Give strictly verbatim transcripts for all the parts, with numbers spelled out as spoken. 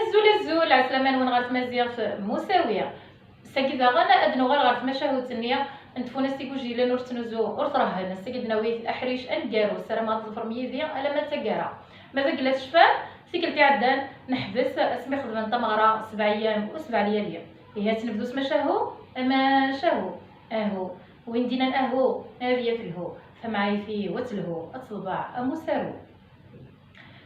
Azul azul, ɛeslama-nwen ɣer tmaziɣt n Musawi. Sagi daɣen ad nuɣal ɣer tmacahut-nni n tfunast igujilen ur tettnuzu ur trehhen. Sagi d-nawi aḥric aneggaru, ssarameɣ ad tḍefrem yid-i alamma d taggara. Ma d agella tecfam, tikkelt iɛeddan neḥbes asmi xedmen tameɣra sebɛa ayyam u sebɛa lyali. Ihi ad tt-nebdu s macahu, amacahu, ahu. Win d-inan ahu, ad yaf lhu, tamɛayt-iw ad telhu, ad teḍbeɛ am usaru.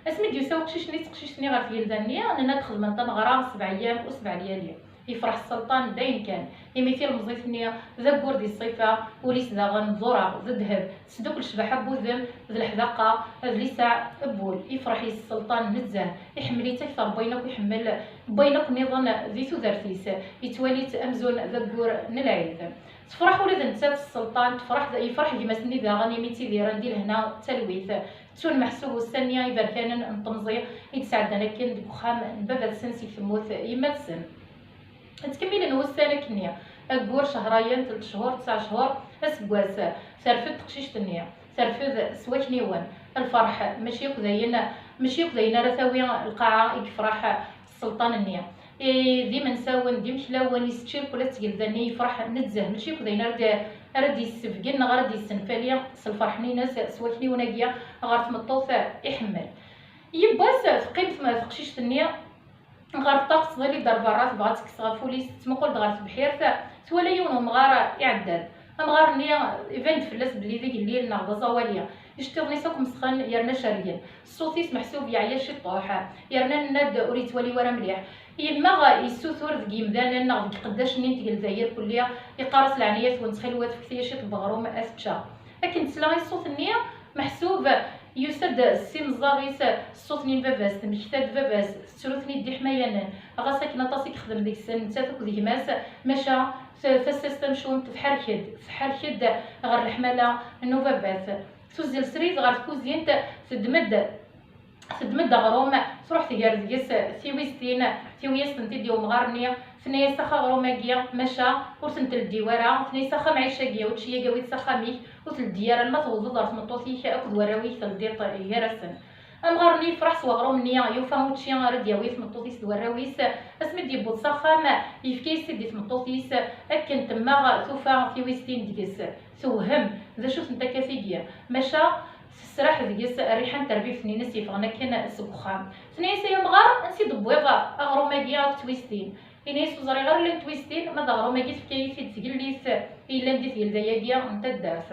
Asmi d-yusa uqcic-nni d teqcict-nni ɣer tgelda-nni, nenna-d xedmen tameɣra sebɛa ayyam u sebɛa lyali. Yefreḥ sselṭan d ayen kan, imi tilemẓit-nni d aggur di ṣṣifa, ul-is daɣen d uraɣ, d ddheb, tesdukkel ccbaḥa n wudem d leḥdaqa d liseɛ n wul. Yefreḥ yes-s sselṭan nezzeh, iḥemmel-itt akteṛ n wayen akk iḥemmel, n wayen akk nniḍen di tudert-is, yettwali-tt amzun d aggur n lɛid. Tefreḥ ula d nettat sselṭan, tefreḥ, yefreḥ gma-s-nni daɣen imi ttidiren di lehna d talwit. Ttun meḥsub ussan-nni iberkanen n temẓi i d-sɛeddan akken deg uxxam n baba-tsen seg temmut yemma-tsen. Ttkemmilen wussan akkenni, aggur, cehrayen, telt cchur, tesɛa cchur, aseggas, terfed teqcict-nni, terfed s wakniwen, lferḥ, mačči akk d ayen, mačči akk d ayen ara tawi lqaɛa i yefreḥ sselṭan-nni. I d imensawen, d imeklawen, iseččirek ula d tgelda-nni, yefreḥ nezzeh, mačči akk d ayen ara d-, ara d-yessebgen neɣ ara d-yessenfali s lferḥ-nni-ines s wakniwen-agi ɣer tmeṭṭut iḥemmel. Yiwwas teqqim tm-, teqcict-nni ɣer ṭṭaq, tettḍilli-d ar berra, tebɣa ad tekkes ɣef wul-is, tettmuqul-d ɣer tebḥirt, twala yiwen umɣar iɛedda-d. Amɣar-nni iban-d fell-as belli d igellil neɣ d aẓawali. Iceṭṭiḍen-is akk mesxen yerna cergen. Ṣṣut-is meḥsub yeɛya ciṭṭuḥ, yerna nenna-d ur yettwali wara mliḥ. Yemmeɣ yessutur deg yimdanen neɣ deg iqeddacen-nni n tgelda irkelli, yeqqar-as: "Leɛnaya-twen, ttxil-wet, fket-iyi ciṭ n weɣrum ad t-ččeɣ." Akken tesla i ṣṣut-nni, meḥsub yusa-d s imeẓẓaɣ-is, ṣṣut-nni n baba-s, temmekta-d baba-s, tettru-ten-id d iḥmayanen. Ɣas akken aṭas i yexdem deg-sen, nettat akked gma-s, maca t-, tasa-s tamcumt tḥerk-d, tḥerk-d ɣer leḥmala n ubabat. Tuzzel srid ɣer tkuzint, teddem-d, teddem-d aɣrum, truḥ tger deg-s tiwiztin, tiwi-yas-tent-id i umɣar-nni, tenna-yas: "Ax aɣrum-agi, maca ur ten-teldi wara." Tenna-yas: "Ax amɛic-agi, učči-agi awi-t s axxam-ik, ur t-leddi ara, alma tewwḍeḍ ɣer tmeṭṭut-ik akked warraw-ik teldiḍ gar-asen." Amɣar-nni yefreḥ s weɣrum-nni, yufa učči ara d-yawi tmeṭṭut-is d warraw-is. Asmi d-yewweḍ s axxam, yefka-yas-t-id i tmeṭṭut-is, akken temmeɣ tufa tiwiztin deg-s. Tewhem, d acu-tent akka tigi? Maca tesraḥ deg-s rriḥa n terbibt-nni-ines yeffɣen akken seg uxxam. Tenna-yas: "Ay amɣar, ansi d-tewwiḍ aɣrum-agi akk twiztin?" Ini-as: "Ur ẓriɣ ara llant twiztin, ma d aɣrum-agi tefka-yi-t-id tgellidt i yellan di tgelda-agi n taddart."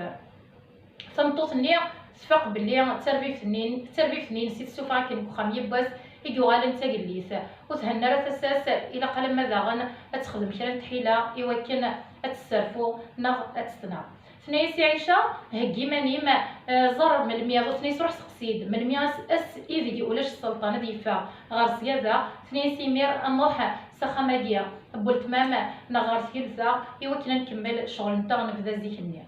Tameṭṭut-nni tfaq belli d tarbibt-nni, d tarbibt-nni-ines i tessufeɣ akken deg uxxam yiwwas i yuɣalen d tagellidt, ur thenna ara tasa-s, ilaq alamma daɣen ad texdem kra n tḥila i wakken ad tesserfu neɣ ad tt-tneɣ. Tenna-yas i Ɛica: "Heggi iman-im, eh, ẓer melmi." Tenna-yas: "Ruḥ seqsi-d melmi ass, ass ideg ulac sselṭan ad yeffeɣ ɣer ṣṣyada." Tenna-yas: "Imir ad nruḥ s axxam-agi n weltma-m neɣ ɣer tgelda i wakken ad nkemmel ccɣel-nteɣ nebda zik-nni."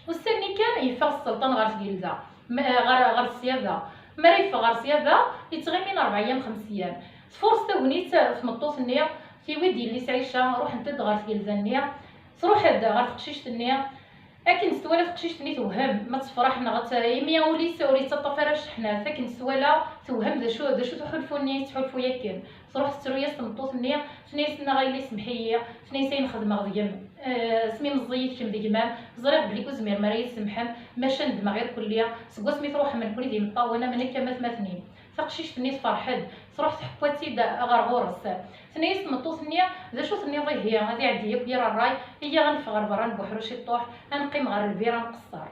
Ussan-nni kan yeffeɣ sselṭan ɣer tgelda, m-, ɣer, ɣer ṣṣyada. Mi ara yeffeɣ ɣer ṣṣyada, yettɣimi n rebɛa ayyam, xems ayyam. Tfurṣ tagnit tmeṭṭut-nni, tiwi-d yelli-s Ɛica, ruḥent-d ɣer tgelda-nni. Truḥ-d ɣer teqcict-nni. Akken tt-twala teqcict-nni tewhem, ma tefreḥ neɣ ad t-, imi ul-is ur yettaṭṭaf ara cceḥnat. Akken tt-twala tewhem d acu, d acu-t uḥulfu-nni yettḥulfu yakan. Truḥ tettru-yas tmeṭṭut-nni, tenna-yas: "Nnaɣ a yelli, semmeḥ-iyi." Tenna-yas: "Ayen xedmeɣ deg-m, eh, asmi meẓẓiyit kemm d gma-m, ẓriɣ belli ur tezmirem ara ad yi-tsemḥem, maca nedmeɣ irkelli. Seg wasmi truḥem nekkni d imeṭṭawen am nekk am atmaten-im." Taqcict-nni tferḥ-d, truḥ tḥewwa-tt-id ɣer ɣur-s. Tenna-yas tmeṭṭut-nni: "D acu tenniḍ ihi? Ad iɛeddi yakk yir ṛṛay, iyya ad neffeɣ ɣer berra n ubeḥru ciṭṭuḥ, ad neqqim ɣer lbir ad nqeṣṣer."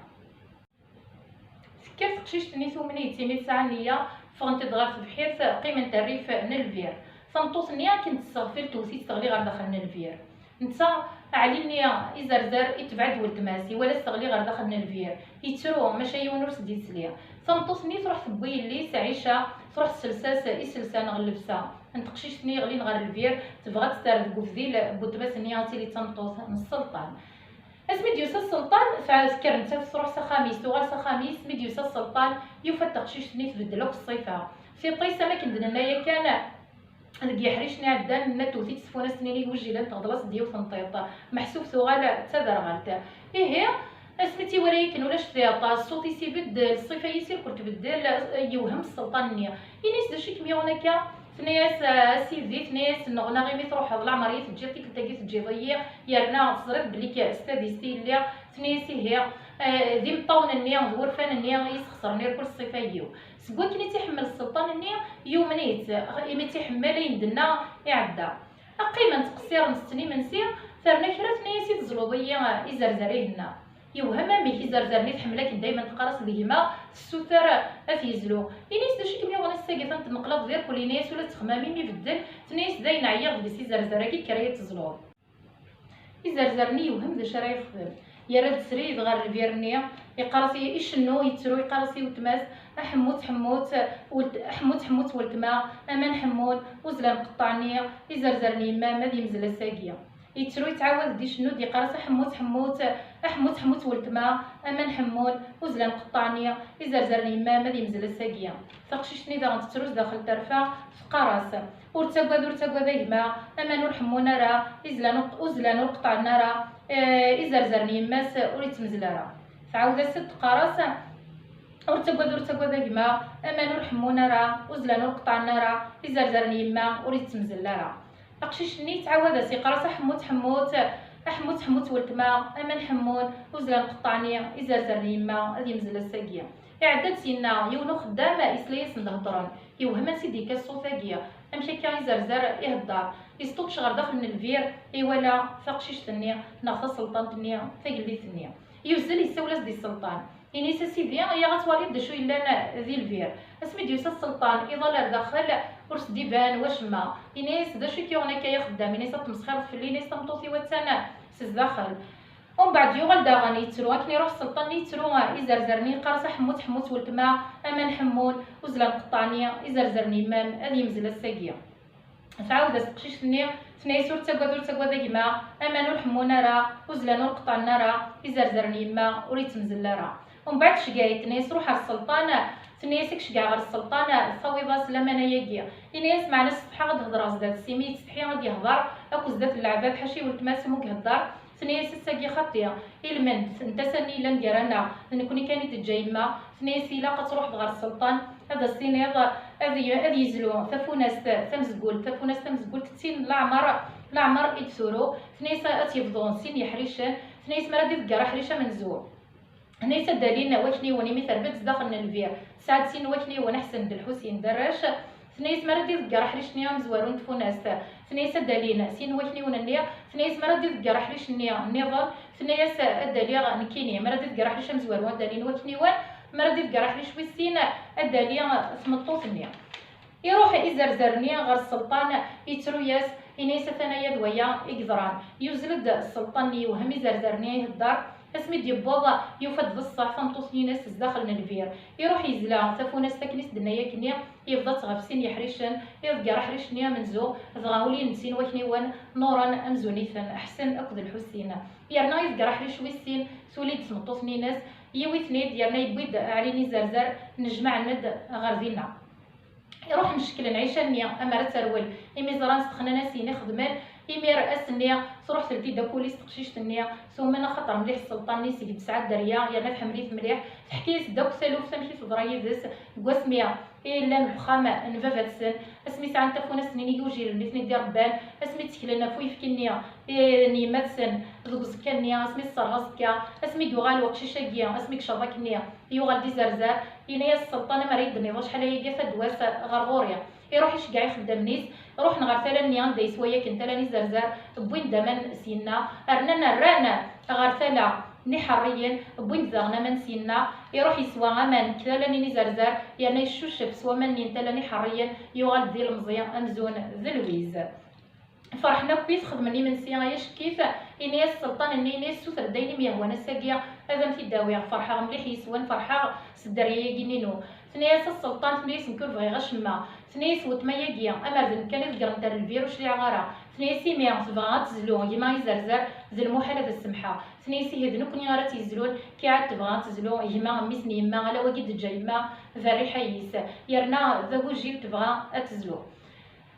Tekker teqcict-nni tumen-itt imi tesɛa nniya, ffɣent-d ɣer tebḥirt, qqiment rrif n lbir. Tameṭṭut-nni akken tesseɣfel tewwet-itt teɣli ɣer daxel n lbir. Netta, Ɛli-nni izerzer, itbeɛ-d weltma-s, iwala-tt teɣli ɣer daxel n lbir. Yettru, maca yiwen ur s-d-yesli. Tameṭṭut-nni truḥ tewwi yelli-s Ɛica, truḥ tessels-as iselsa neɣ llebsa n teqcict-nni yeɣlin ɣer lbir, tebɣa ad tt-terr deg ubdil n weltma-s-nni ad tili d tameṭṭut n sselṭan. Asmi d-yusa sselṭan, tɛa-, tekker nettat truḥ s axxam-is, tuɣal s axxam-is, mi d-yusa sselṭan, yufa-d taqcict-nni tbeddel akk ṣṣifa. Tiṭ-is, am akken d-nenna yakan deg yeḥricen iɛeddan, nenna tewwet-itt tfunast-nni igujilen, teɣḍel-as-d yiwet n tiṭ, meḥsub tuɣal d taderɣalt. Ihi, asmi tt-iwala yakan ulac tiṭ, ṣṣut-is ibeddel, ṣṣifa-is irkel tbeddel, yewhem sselṭan-nni. Ini-as: "D acu i kem-yuɣen akka?" Tenna-yas, "A sidi," tenna-yas, "nneɣnaɣ imi truḥeḍ, leɛmer i yi-teǧǧiḍ tikkelt-agi teǧǧiḍ-iyi, yerna teẓriḍ belli s tadist i lliɣ." Tenna-yas, "Ihi, eh, d imeṭṭawen-nni, d wurfan-nni i yesxeṣren irkul ṣṣifa-iw." Seg wakken i tt-iḥemmel sselṭan-nni, yumen-itt, imi tt-iḥemmel ayen d-tenna iɛedda. Qqimen ttqeṣṣiren, tetten imensi, terna kra, tenna-yas, "I tezluḍ-iyi izerzar-ihin-a?" Yewhem amek, izerzar-nni tḥemmel akken daymen teqqar-as d gma, tessuter ad t-yezlu. Ini-as, "D acu i kem-yuɣen ass-agi, atan tneqlaḍ d irkul?" Ini-as, "Ula d ttexmam-im ibeddel." Tenna-yas, "Dayen ɛyiɣ deg-s izerzar-agi, kker ad yi-tezluḍ." Izerzar-nni yewhem d acu ara yexdem. Yerra-d srid ɣer lbir-nni, iqqar-as, icennu, yettru, iqqar-as i weltma-s, "A Ḥemmut, Ḥemmut, welt-, Ḥemmut, Ḥemmut, weltma, aman ḥemmun, uzzlen qeṭṭeɛ-nni, izerzar n yemma-m ad yemzel ass-agi." Yettru, yettɛawad-d icennu-d, yeqqar-as, "A Ḥemmut, Ḥemmut, a Ḥemmut, Ḥemmut, weltma, aman ḥemmun, uzzlen qeṭṭeɛ-nni, izerzar n yemma-m ad yemzel ass-agi." Taqcict-nni daɣen tettru sdaxel terfa, teqqar-as, "Ur ttagad, ur ttagad a gma, aman ur ḥemmun ara, izlan ur, uzzlan ur qeṭṭɛen ara, eh, izerzar n yemma-s ur ittemzel ara." Tɛawed-as-d teqqar-as, "Ur ttagad, ur ttagad a gma, aman ur ḥemmun ara, uzzlan ur qeṭṭɛen ara, izerzar n yemma ur ittemzel ara." Aqcic-nni yettɛawad-as, yeqqar-as, "A Ḥemmut, Ḥemmut, a Ḥemmut, Ḥemmut, weltma, aman ḥemmun, uzzlan qeṭṭeɛ-nni, izerzar n yemma ad yemzel ass-agi." Iɛedda-d syenna yiwen uxeddam, yesla-yasen-d heddren, yewhem ansi d-yekka ṣṣut-agi, amek akka izerzar ihedder. Yesṭuṭec ɣer daxel n lbir, iwala taqcict-nni neɣ taselṭant-nni, tagellidt-nni. Yuzzel, yessawel-as-d i sselṭan. Ini-as, "A sidi, iyya ad twaliḍ d acu yellan di lbir." Asmi d-yusa sselṭan, iḍal ar daxel, ur s-d-iban wacemma. Ini-as, "D acu i k-yuɣen akka ay axeddam?" Ini-as, "Ad tmesxireḍ fell-i?" Ini-as, "Tameṭṭut-iw attan s zdaxel." Umbeɛd yuɣal daɣen yettru, akken iruḥ sselṭan-nni yettru izerzar-nni, yeqqar-as, "A Ḥemmut, Ḥemmut, weltma, aman ḥemmun, uzzlen qeṭṭeɛ-nni, izerzar n yemma-m ad yemzel ass-agi." Tɛawed-as teqcict-nni, tenna-yas, "Ur ttagad, ur ttagad a gma, aman ur ḥemmun ara, uzzlan ur qeṭṭɛen ara, izerzar n yemma ur ittemzel ara." Umbeɛd tceggeɛ-it, tenna-yas, "Ruḥ ar sselṭan." Tenna-yas, "Ad k-ceggɛeɣ ɣer sselṭan, tawiḍ-as lamana-agi." Ini-as, "Meɛna setḥaɣ ad hedreɣ zdat-s, imi yettsetḥi ad yehder akk zdat n leɛbad, ḥaca i weltma-s umi yehder." Tenna-yas, "Ass-agi xaṭi, i lmend n tasa-nni yellan gar-aneɣ, d nekkni kan i d-teǧǧa yemma." Tenna-yas, "Ilaq ad truḥeḍ ɣer sselṭan, ad as-tiniḍ ad y-, ad yezlu tafunast tamezgult, tafunast tamezgult d tin leɛmer, leɛmer i d-turu." Tenna-yas, "Ad tt-yebḍu sin yeḥricen." Tenna-yas, "Mi ara d-iḍegger aḥric amenzu, tenna-yas ad d-alin wakniwen, imi terba-d zdaxel n lbir, tesɛa-d sin wakniwen, Ḥsen d Lḥusin d arrac." Tenna-yas, "Mi ara d-iḍegger aḥric-nni amezwaru n tfunast, tenna-yas ad d-alin sin wakniwen-nni." Tenna-yas, "Mi ara d-iḍegger aḥric-nni nniḍen," tenna-yas, "ad d-aliɣ nekkini. Mi ara d-iḍegger aḥric amezwaru, ad d-alin wakniwen. Mi ara d-iḍegger aḥric wis sin, ad d-ali tmeṭṭut-nni." Iruḥ izerzar-nni ɣer sselṭan, yettru-yas, ini-as, "Atan aya d waya i yeḍran." Yuzzel-d sselṭan-nni, yewhem izerzar-nni ihedder. Asmi d-yewweḍ, yufa-d d ṣṣeḥ tameṭṭut-nni-ines zdaxel n lbir. Iruḥ yezla tafunast akken i s-d-tenna yakkenni, yebḍa-tt ɣef sin yeḥricen, iḍegger aḥric-nni amenzu, dɣa ulin-d sin wakniwen, nnuren amzun-iten Ḥsen akked Lḥusin. Yerna iḍegger aḥric wis sin, tuli-d tmeṭṭut-nni-ines, yiwi-ten-id, yerna yewwi-d Ɛli n Izerzar, nnejmaɛen-d ɣer dinna. Iruḥen cekklen Ɛica-nni, amar ad terwel, imi ẓran s texnanasin i xedmen. Imir ass-nni, truḥ teldi-d akulis teqcict-nni, tumen axaṭer mliḥ sselṭan-nni seg tesɛa dderya, yerna tḥemmel-it mliḥ. Teḥka-yas-d akk taluft amek i teḍra yid-s, deg wasmi i llan deg uxxam n baba-tsen, asmi sɛan tafunast-nni n yigujilen i ten-id-irebban, asmi tteklen ɣef uyefki-nni, eh, n yemma-tsen deg uẓekka-nni, asmi tesserɣ aẓekka, asmi d-yuɣal weqcic-agi, asmi yecreḍ akkenni, yuɣal d izerzar, yenna-yas sselṭan, "Amer i d-tenniḍ acḥal ayagi a Fadwas ɣer ɣur-i." Iruḥ iceggeɛ ixeddamen-is, ruḥen ɣer tala-nni anda yeswa yakan tala n izerzar, wwin-d aman syenna, rnan rran ɣer tala n iḥerriyen, wwin-d daɣen aman syenna, iruḥ yeswa aman deg tala-nni n izerzar, yerna yeccucef s waman-nni n tala n iḥerriyen, yuɣal-d d ilemẓi amzun d lwiz. Ferḥen akkit, xedmen imensi ay acekkit, ini-as sselṭan-nni, ini-as, "Suter-d ayen i m-yehwan ass-agi, ad am-t-id-awiɣ, ferḥeɣ mliḥ yes-wen, ferḥeɣ s dderya-agi-nni-inu." Tenna-yas, "A sselṭan," tenna-yas, "nekk ur bɣiɣ acemma." Tenna-yas, "Weltma-agi, amer d nekk kan i ḍeggrent ar lbir, ur cliɛeɣ ara." Tenna-yas, "Imi tebɣa ad tezlu gma izerzar, d lmuḥal ad as-semḥeɣ." Tenna-yas, "Ihi d nekkni ara tt-yezlun, kiɛad tebɣa ad tezlu gma, mmi-s n yemma, ala wagi d-teǧǧa yemma d rriḥa-is, yerna d agujil tebɣa ad tezlu."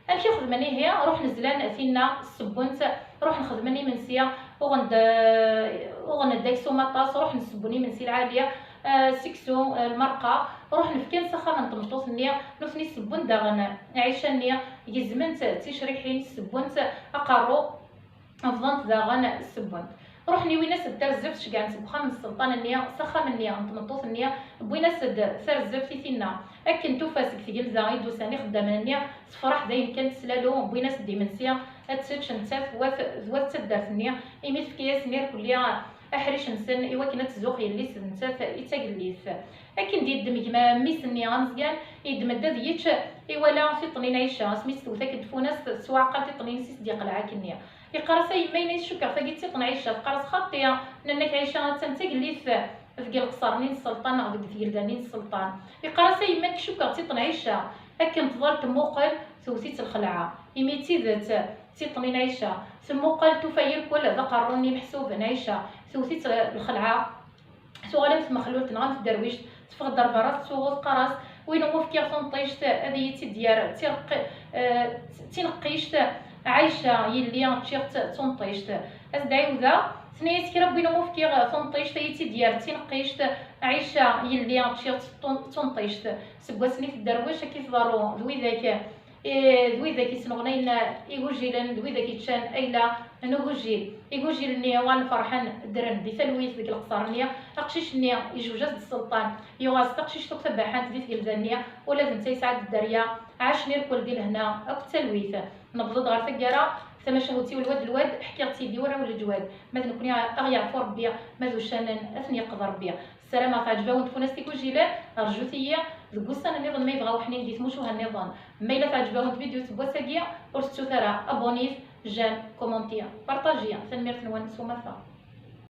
Amek i xedmen ihi? Ruḥen zlan tinna, ssewwen-tt, ruḥen xedmen imensi, uɣen-d, uɣen-d aksum aṭas, ruḥen ssewwen imensi lɛali, eh, seksu, eh, lmerqa, Ruḥen fkan s axxam n tmeṭṭut-nni, nutni ssewwen daɣen Ɛica-nni, gezmen-tt d ticriḥin, ssewwen-tt aqerru, bḍant daɣen ssewwen-t. Ruḥen iwin-as-d tarzeft, ceggɛen seg uxxam n sselṭan-nni s axxam-nni n tmeṭṭut-nni, wwin-as-d tarzeft i tinna. Akken tufa seg tgelda i d-usan ixeddamen-nni, tefreḥ dayen kan teslalu, wwin-as-d imensi ad tečč nettat d wat, d wat taddart-nni, imi tefka-yasen irkelli aḥric-nsen i wakken ad tzuxx yelli-s d nettat i d tagellidt. Akken d-yeddem gma mmi-s-nni amezgan, yeddem-d ad yečč, iwala tiṭ-nni n Ɛica, asmi s-tewwet akken tfunast, tettwaɛqal tiṭ-nni-ines i s-d-yeqleɛ akkenni. Yeqqar-as: "A yemma, ini-as cukkeɣ tagi d tiṭ n Ɛica." Teqqar-as: "Xaṭi, nenna-k Ɛica attan d tagellidt deg leqṣer-nni n sselṭan neɣ deg tgelda-nni n sselṭan." Yeqqar-as: "A yemma, nekk cukkeɣ d tiṭ n Ɛica." Akken tḍal temmuqel, tewwet-itt lxelɛa. Imi d tidet d tiṭ-nni n Ɛica. Temmuqel, tufa irkel d aqerru-nni meḥsub n Ɛica. Tewwet-itt lxelɛa. Tuɣal am tmexlult neɣ am tderwict, teffeɣ-d ar berra, tettsuɣu, teqqar-as: "Win umi fkiɣ tunṭict ad iyi-tt-id-yerr d tireqqi-, eh, d tineqqict, Ɛica, yelli, ččiɣ-tt d tunṭict." Ad s-d-ɛiwdeɣ, tenna-yas: "Kra n win umi fkiɣ tunṭict ad iyi-tt-id-yerr d tineqqict, Ɛica, yelli, ččiɣ-tt d tun-, d tunṭict." Seg wass-nni tedderwec, akka i tḍerru d widak Eh, d widak yesneɣnayen igujilen, d widak yeččan ayla n ugujil. Igujilen-nni uɣalen ferḥen, ddren di talwit deg leqṣer-nni. Aqcic-nni yejwej-as-d sselṭan, yuɣ-as taqcict akk tabaḥant di tgelda-nni, ula d netta yesɛa-d dderya, ɛacen irkel di lehna akked talwit. Newweḍ-d ɣer taggara, tamacahut-iw lwad lwad, ḥkiɣ-tt-id i warraw n leǧwad. Ma d nekkni a ɣ-yeɛfu Rebbi, ma d uccanen a ten-yeqqed Rebbi. Ssarameɣ teɛǧeb-awen tfunast igujilen, rjut-iyi deg wussan nniḍen ma yebɣa uḥnin di tmucuha nniḍen. Ma yella teɛǧeb-awen tvidyut n wass-agi, ur tettut ara abonit, j'aime, commenter, partager. Tanemmirt-nwen s umata.